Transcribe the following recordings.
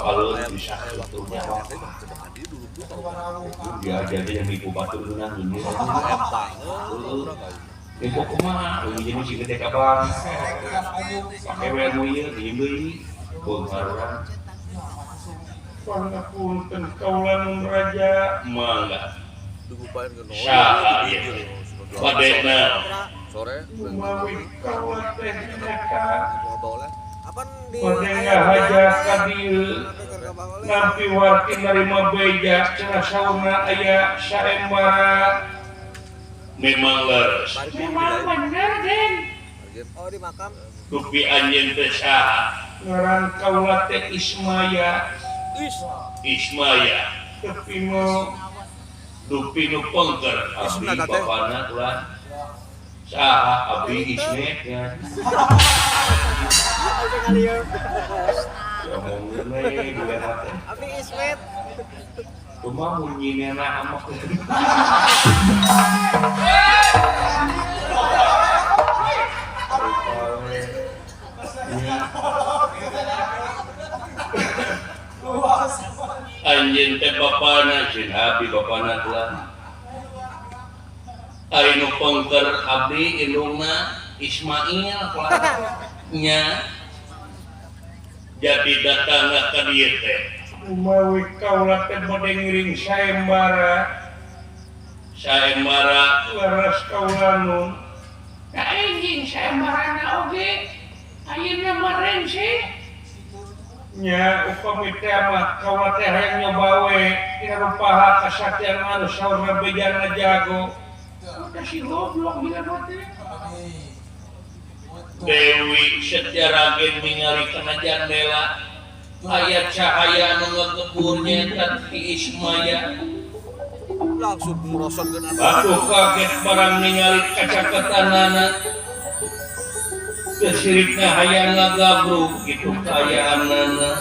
Apalun bisa sebetulnya dia jadi yang nipu batu lunang ini. Nipu kumaha, ini si gede kabang. Pakai welmu ieu dieum deui. Beunghar urang. Pangapunten kaula nun raja mangga. Saha ieu? Badena Sore. Kumawi kaula teh nyata Apan di bade ngahaja ka dieu nampi warti narima beja cenah saurna aya saembara. Memang leres. Memang bener, Den. Oh, di makam. Dupi anjeun teh saha? Ngaran kaula teh Ismaya. Is. Ismaya. Tepi nu dupi nu pengker abdi Isna teh. Bapana ulah. Saha abdi Ismet nya. Ngomongkeun we duena teh. Abi Ismet. Kumaha mun nyinena amak. Anjeun teh bapana sin abdi bapana tuan. Ari nu pengker abdi indungna Ismail nya. Jadi datangna ka dieu teh. Kumawi kaula teh bade ngiring saembara. Saembara leres kaula nun. Da enjing saembarana oge ayeuna mah rengse. Nya upami teh mah kaula teh hayang nyoba we dina rupaha kasaktian anu saurna bejana jago. Udah si goblok gila teh. Dewi Setyaragen ningali kana jandela aya cahaya anu ngagebur nyaeta ti Ismaya. Langsung merosot ke Atuh kaget barang ningali kacaketanana. Kesirikna hayang ngagabrug kitu kaayaanana.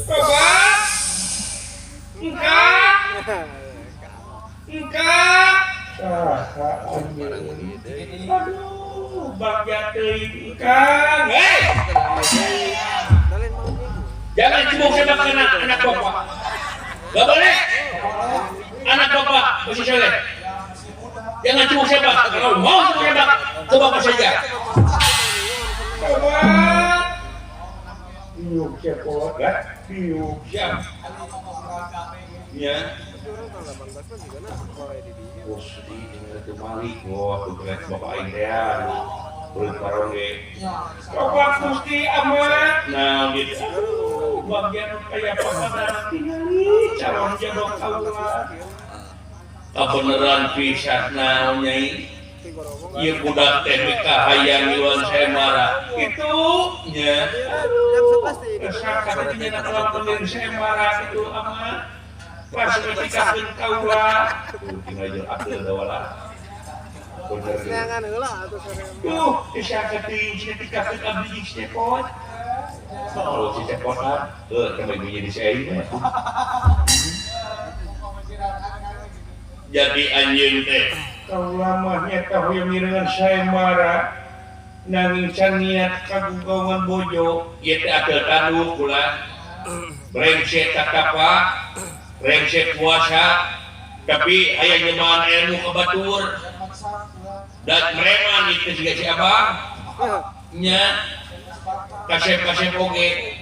Bapak! Engka! Engka! Saha anjeun? Aduh, bagja teuing Kang. Hei! Jangan cembung sama anak bapak. Gak boleh. Anak bapak masih soleh. Jangan cembung sepak. Kalau mau cembung sepak, ke bapak saja. Bapak. Piuk cepot, ya. Piuk siap. Ya. Oh, sedih dengan itu malik. Wah, tuh keren bapak aing teh. Kulit parongge. Bapak Gusti amat. Nah, gitu. Aduh, bagian kayak bapak tingali calon jodoh kaula. Kabeneran pisan naon nyai. Ieu budak teh mika hayang miluan sayembara. Kitu nya. Aduh, resah katinya kalamun sayembara kitu amat. Pas ketika kaula. Tuh tinggal jeung akeul dawala. Tuh, bisa keting, ketika abdi jeung si Cepot. Kalau si Cepot ah, heuh teh bunyi di si aing mah. Jadi anjeun teh kaula mah nyata hoyong mirengan sayembara nanging can niat kagugawan bojo ieu teh akeul tanduk kula. Brengsek tatapa, brengsek puasa, tapi hayang nyemaan ilmu ka batur. Dan preman itu juga si abang nya kasep-kasep oge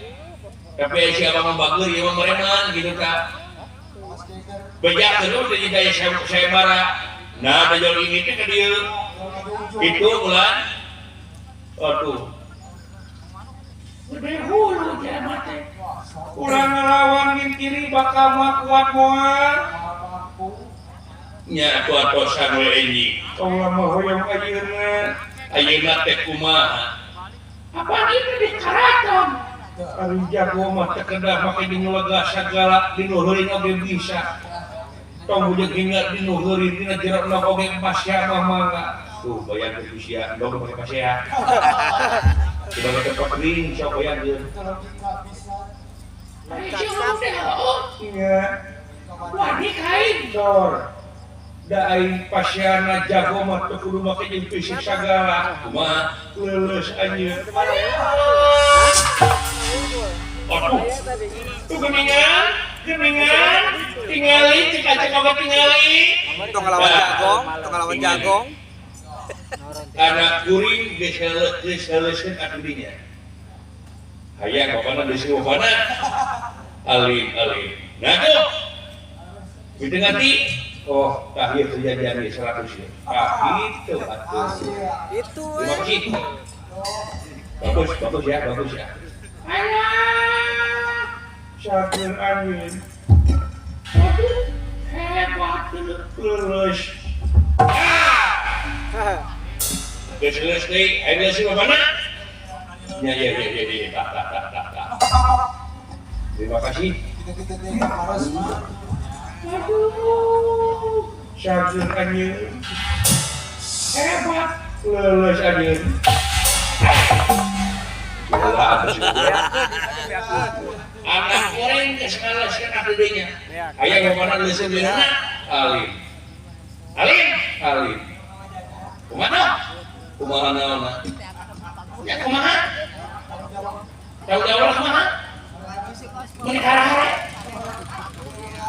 tapi si abang mah bager ieu mah preman gitu ka beja terus jadi gaya sayembara. Nah bejol ini teh ka dieu itu ulah aduh gede hulu jelema teh urang ngalawan ngintiri bakal mah kuat moal nya atuh atosan we enjing. Kaula mah hoyong ayeuna. Ayeuna teh kumaha? Apa ieu di karaton? Ari jago mah teu kedah make dinyulega sagala dinuheurin oge bisa. Tong hujung hingga dinuheurin dina jerona oge pasea mah mangga. Tuh bayangkeun ku sia, endog make pasea. Coba make pekering sok bayangkeun. Nya. Wah, di kain dor. Da aing pasiana jago mah teu kudu make jeung fisik sagala. Kumaha leuleus anjeun. Aduh. Tuh geningan, geningan, tingali cek aja kabar tingali. Tong ngelawan jagong, tong ngelawan jagong. Anak kuring geus heuleuskeun atuh. Hayang bapana geus bapana. Alim alim. Nah tuh. Kitu ngerti? Oh, tah ieu kejadian di 100 ya. Ah, itu atuh. Itu. Terima kasih. Bagus, bagus ya, bagus ya. Alah, syukur angin. Aduh, hebat lulus. Ah! Geus lulus deui, ayo lulus bapana. Ya ya ya ya ya, tak tak tak tak tak. Terima kasih. Aduh, syukur angin. Hebat lulus angin. Anak goreng ke segala siapa adanya. Ayah yang mana lulus mana? Alim, alim, alim. Kumana? Kumaha naona? Ya kumaha? Tahu jawab kumaha? Mun hara-hara.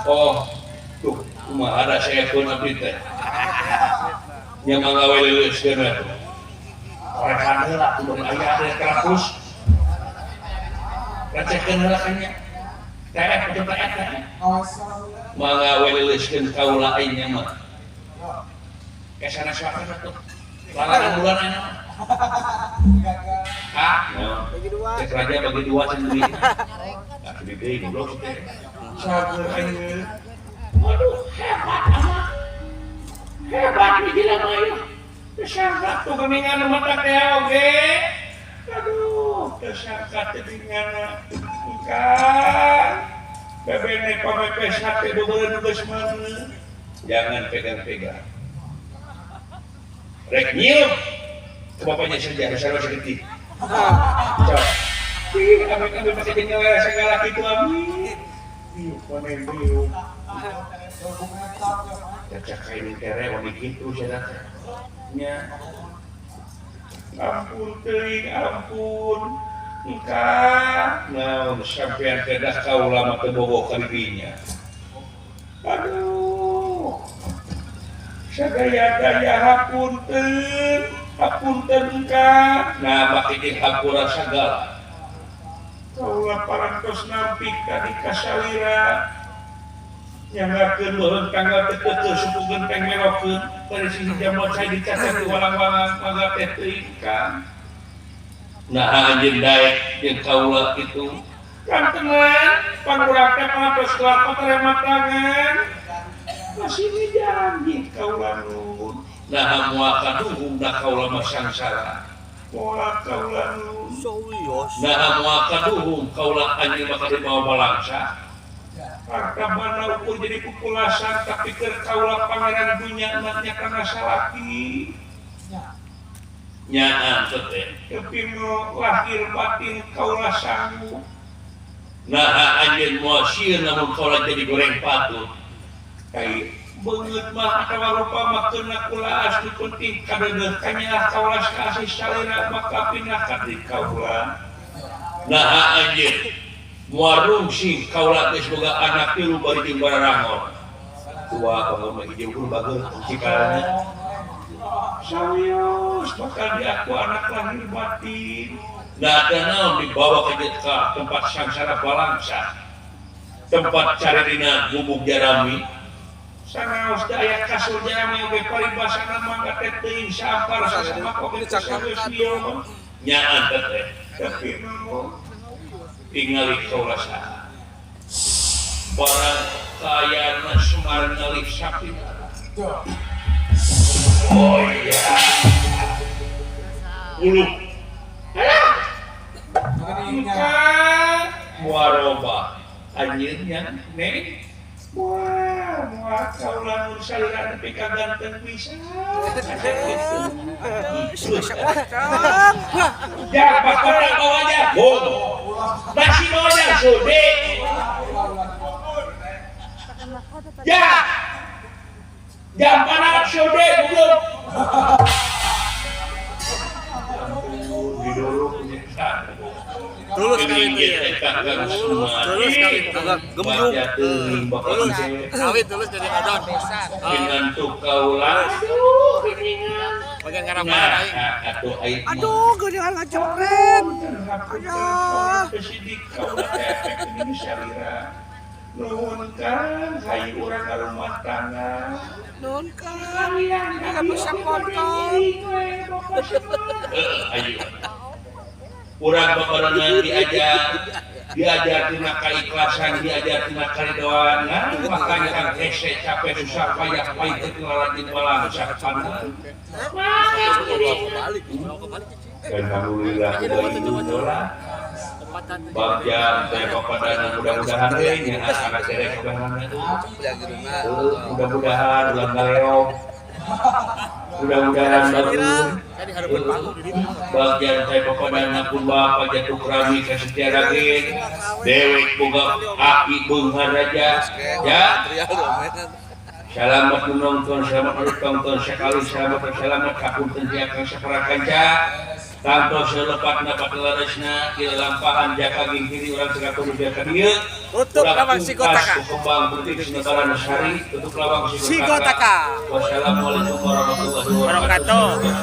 Oh, tuh kumaha da saya pun abdi teh. Nya mangga we lulus geuna. Korekan heula kudu aya teh kerakus. Recekeun heula kan nya. Teh teh teh. Mangga we leuleuskeun kaula aing nya mah. Kesana suaka tuh. Langan bulan aing mah. Ah, bagi dua. Cek raja bagi dua sendiri. Ah, gede goblok teh. Sager aing. Aduh, hebat amat. Hebat di jelema ieu. Kesangkat tuh geningan mata teh oge. Aduh, kesangkat geningan. Bukan. Bebene pamepes hate beubeun geus mana. Jangan pegang-pegang. Rek nyium ke bapaknya saja, sarua saeutik. Cok. Ih, amit-amit pake nyeleweng segala kitu amin. Ieu koneng ieu. Cacak kain tere wani kitu cenah teh. Nya. Ampun teuing, ampun. Engkau naon sampean teh dah kaula mah teu bogoh ka dirinya. Aduh. Sadaya-daya hapunten, hapunten engkau. Nah, make jeung hampura sagala. Kaula parantos nampi ka di kasalira. Nyanggakeun beuheung tanggal teu keukeul suku genteng melokeun. Bari sing jamu cai dicatat di walang-walang mangga teh teuing kang. Nah anjeun daek jeung kaula kitu. Kantengan pangurang teh pangatos kelapa terema tangan. Masih janji kaula nuhun. Nah moal kaduhung da kaula mah sangsara. Moal kaula nuhun. Nah moal kaduhung kaula anjeun mah dibawa balangsa. Harta ukur jadi pupulasan tapi keur kaula pangeran dunya nya kana salaki. Nyaan teh tapi mau lahir batin kaula sanggup. Nah anjeun moal sieun lamun kaula jadi goreng patut. Kai beungeut mah atawa rupa mah keuna kulaas nu penting kadeudeuh kanyaah kaula kasih salira maka pindah ka di kaula. Nah anjeun moal rungsing kaula geus boga anak tilu bari jeung bararangon. Tua pangoma hiji ukur bageul cikalna. Sawios bakal diaku anak lahir batin. Nah teh naon dibawa ke tempat sangsara balangsa. Tempat caridina gubuk jarami. Sanaos da aya kasur jarami oge paribasana mangga teh teuing sampar sasama oge sawios ieu. Nyaan teh. Tapi mau tingali kaula saha. Barang kayana Semar ngalih sapi. Oh iya. Uluh. Alah. Muaroba. Anjeun nya neng. Wah, moal kaula nu salira nepi ka ganteng pisan. Ya, bapak bawa aja. Nasi bawa aja, sude. Ya. Jampana sode goblok. Ampun, didorong nyeksa. Tulus kawin tuh ya. Tulus kawin. Gembrung. Tulus. Kawin tulus jadi adon. Dengan tuh kaula. Aduh, geuningan. Bagian ngarambaran aing. Nah, atuh aing mah. Aduh, geuningan ngajepret. Aduh. Kesidik kaula teh efek ini salira. Nuhun Kang, hayu urang ka rumah tangga. Nuhun Kang. Nggak bisa potong. Ayo. Urang babarengan diajar, diajar tina kaikhlasan, diajar tina karidoan. Nah, makanya kan hese capek susah payah pahit teu rajin balangsa pandang. Alhamdulillah udah Bagja teh papadana mudah-mudahan we nya anak serek kabehanana. Mudah-mudahan ulah ngaleong. Mudah-mudahan bagus. Bagian teh papadana pun bapa jatuh kerami kasetia ragin. Dewek boga aki beunghar raja. Ya. Selamat menonton, selamat menonton sekali, selamat selamat kapunten tiang saparakanca. Tanto selepatna patelaresna ieu lampahan jaka gingkiri urang sekatung jaka dieu. Tutup lawang Sigotaka. Kembang putih Negara Sari, tutup lawang Sigotaka. Wassalamualaikum warahmatullahi Wabarakatuh. wabarakatuh.